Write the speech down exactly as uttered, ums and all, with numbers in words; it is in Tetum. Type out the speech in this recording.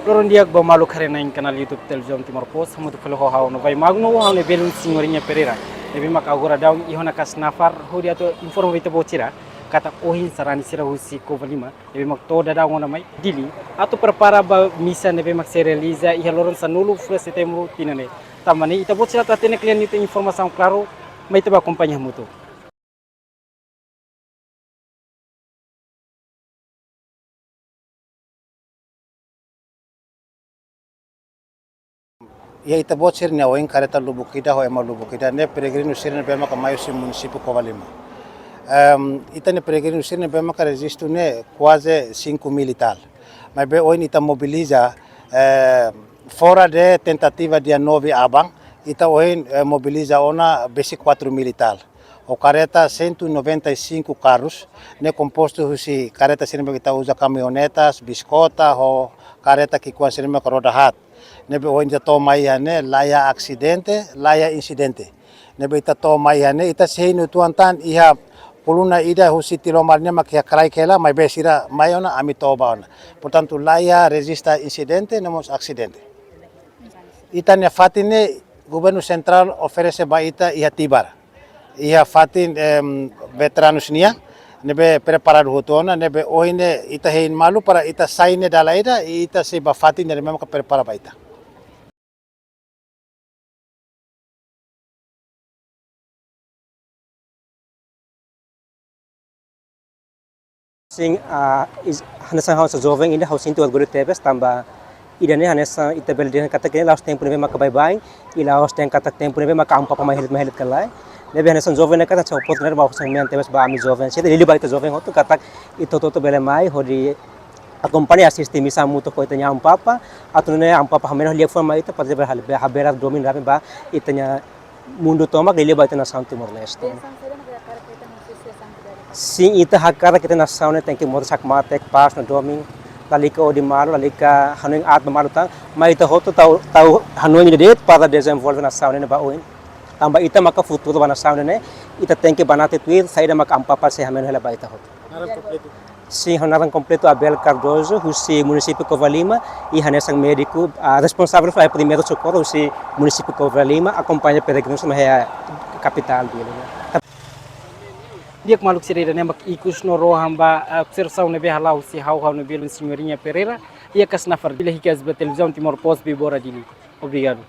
Loron di'ak ba maluk haree-na'in kanál YouTube Televizaun Timor Post, hamutuk fali ho ha'u Novai Magno, ha'u ne'e belun Senhorinha Pereira. Ne'ebé mak agora daudaun iha ona Kasnafar, hodi atu informa ba ita-boot sira katak ohin sarani sira husi Covalima ne'ebé mak to'o daudaun ona mai Dili, atu prepara ba misa ne'ebé mak sei realiza iha loron sanulu fulan Setembru tinan ne'e. Tanba ne'e ita-boot sira atu hatene kle'an ita-nia informasaun klaru, mai ita bá akompaña hamutuk. Iha ita-boot sira-nia oin kareta lubuk ida ho ema lubuk ida ne'e peregrinu sira ne'ebé maka mai husi munisípiu Covalima. Em, ita-nia peregrinu sira ne'ebé maka rejistu ne'e kuaze cinco mil e tal. Maibé ohin ita mobiliza, eh, fora de tentativa dia nove aban, ita ohin, eh, mobiliza ona besik quatro mil e tal. Ho kareta cento e noventa e cinco carros, ne'e kompostu husi kareta sira ne'ebé ita uza kamionetas, biskota, ho kareta ki'ikoan sira ne'ebé roda haat. Ne'ebé ohin ita to'o mai iha ne'e, laiha asidente, laiha insidente. Ne'ebé ita to'o mai iha ne'e, ita sei hein uitoan tan iha koluna ida husi Tilomar ne'e mak iha kraik hela, maibé sira mai ona, ami to'o bá ona. Portantu, laiha rejista insidente, no mós asidente. Ita-nia fatin ne'e, governu sentrál oferese ba ita iha Tibar. Iha fatin, em, veteranus nian, ne'ebé preparadu hotu ona, ne'ebé ohin ne'e ita hein malu para ita sai ne'e dala ida, ita sei bá fatin ne'ebé maka prepara ba ita. Sin, ah, is-, hanesan ha'u hanesan joven ida ha'u sente orgullu tebes tanba ida-ne'e hanesan ita bele dehan katak ne'e la'ós tempu ne'ebé maka baibain, i la'ós dehan katak tempu ne'ebé maka Amu Papa mai helet, mai helet ka lae. Ne'ebé hanesan joven ne'e katak hanesan oportunidade ba hanesan mean tebes ba ami joven. Sira liuliu ba ita joven hotu katak ita hotu-hotu bele mai hodi akompaña asiste misa hamutuk ho ita-nia Amu Papa, atu nune'e Amu Papa hameno liafuan mai ita, para bele hal-, bele habelar domin rame ba ita-nia mundu tomak, liuliu ba ita nasaun Timor-Leste. Sin, ita hakarak ita nasaun ne'e tenke moris hakmatek, pás no domin, lalika odi malu, lalika hanoin aat ba malu tan, mai ita hotu tau, tau hanoin ida de'it para dezenvolve nasaun ne'e ba oin. Tanba ita maka futuru ba nasaun ne'e, ita tenke banati tuir saida maka Amu Papa sei hameno hela ba ita hotu. Sin, ha'u naran kompletu Abel Cardoso, husi munisípiu Covalima, i hanesan médiku, ah, responsavel fali primeiru sokorru husi munisípiu Covalima, akompaña peregrinus mai iha kapitál Dili. Di'ak maluk sira, ida-ne'e mak ikus no rohan ba, ah, observasaun ne'ebé hala'o husi ha'u, ha'u-nia belun Senhorinha Pereira, iha Kasnafar, Dili, hikas ba Televizaun Timor Post, Bibora Dili. Obrigadu.